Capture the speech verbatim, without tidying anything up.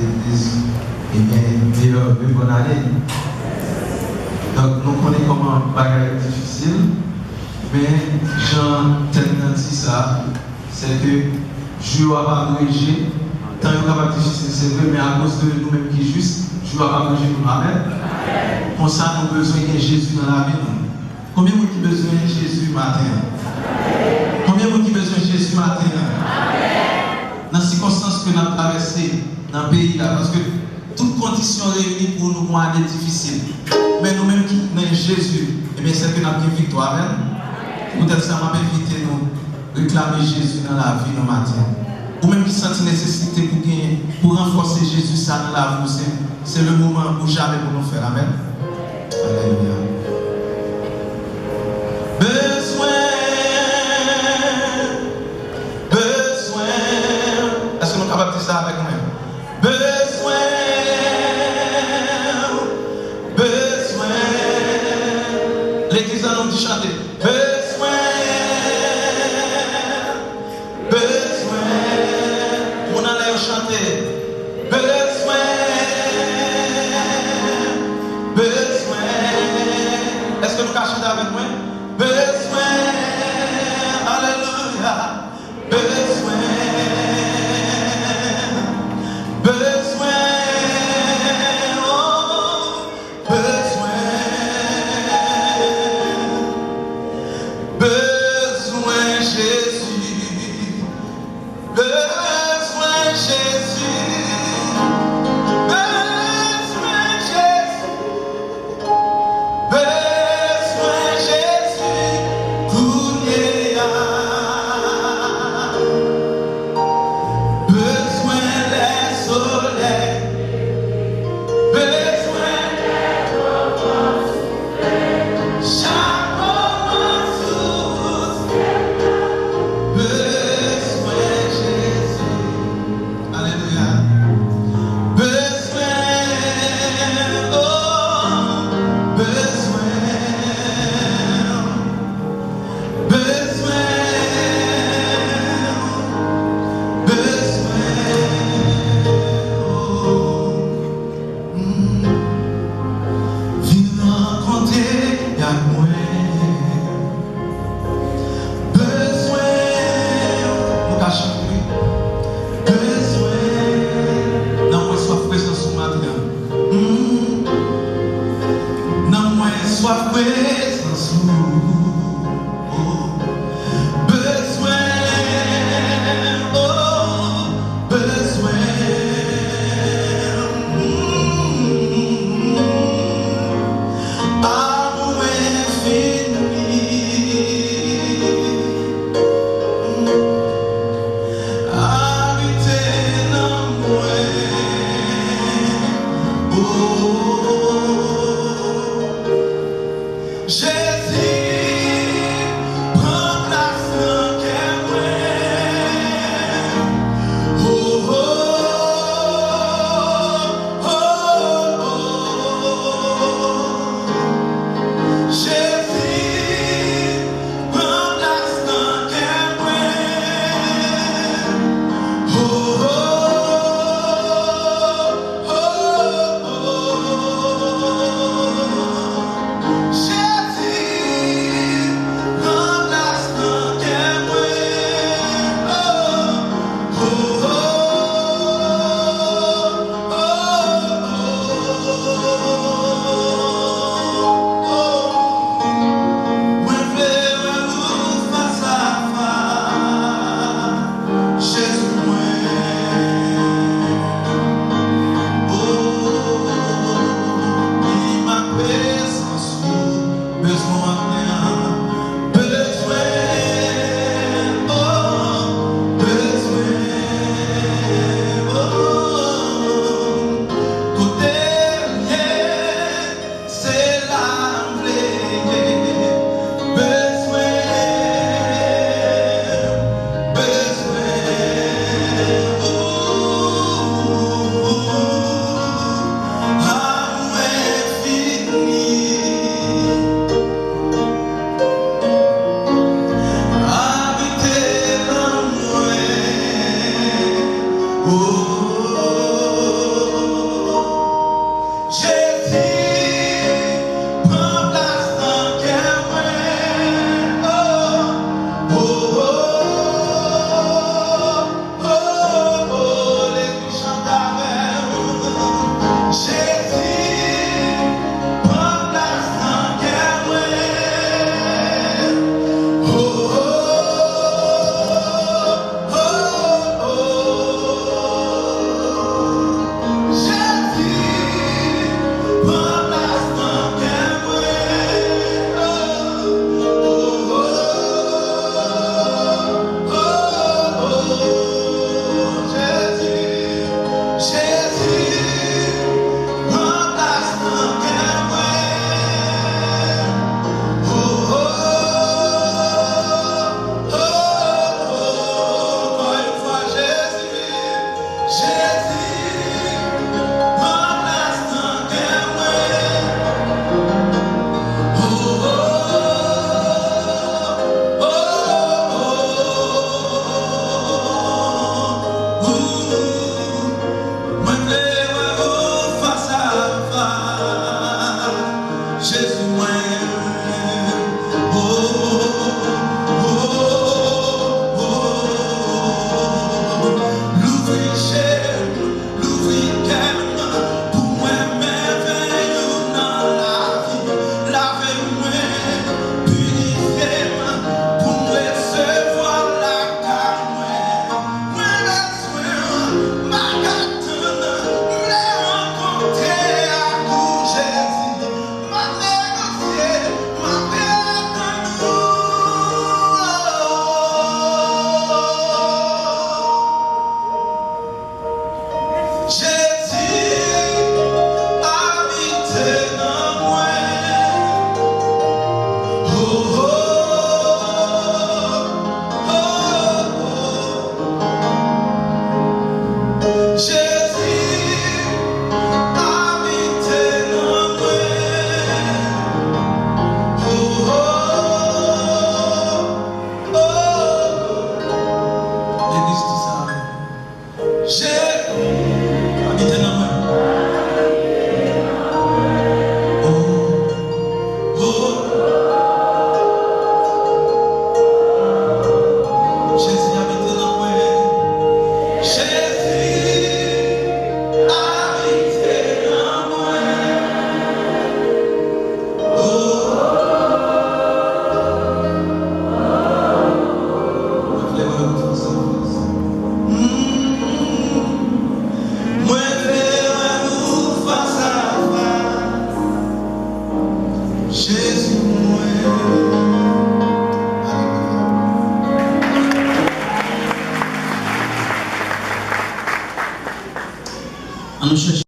Legliz, ebyen, meyè vwe, bòn ane. Donk, nou konnen kòman bagay yo difisil, men jan tèm nan di sa, se ke jou yo ap abreje, tan yo kapab difisil, se vre, men akoz de nou menm ki jis, jou yo ap abreje pou nou. Amèn. Konsa, nou bezwen gen Jezi nan lavi nou. Konbyen moun ki bezwen Jezi maten an? Konbyen moun ki bezwen Jezi maten an? Nan sikonstans ke n ap travèse nan peyi a, paske tout kondisyon reyini pou nou gon ane difisil. Men nou menm ki nan Jezi, ebyen, se ke n ap gen viktwa. Amèn. Poutèt sa, m ap envite nou reklame Jezi nan lavi nou maten an. Ou menm ki santi nesesite pou gen, pou ranfòse Jezi sa nan lavi w, se, se le moman ou jamè pou nou fè l. Amèn. Alelouya. Bezwen, bezwen. Èske nou kapab di sa avèk mwen? Bezwen, bezwen. Legliz la, nou di chante. Bezwen, bezwen. Moun anlè yo chante. Bezwen, bezwen. Èske nou ka chante avèk mwen? Bezwen, alelouya. Bezwen, bezwen, oh, bezwen, bezwen Jezi, bezwen Jezi, bezwen Jezi. Bezwen Jezi kounye a. Bezwen lèsolèy. Bezwen chak moman sou syèl la. Bezwen Jezi. Alelouya. Bezwen, oh, bezwen, bezwen, bezwen, oh, mm. Vin rankontre ak mwen. Bezwen, nou ka chante, wi. Bezwen, nan mwen swaf prezans ou maten an. Mm. Nan mwen swaf prezans ou. Oh. Bezwen, oh. Bezwen, mm, amou enfini, abite nan mwen. Oh, Jezi. An nou chèche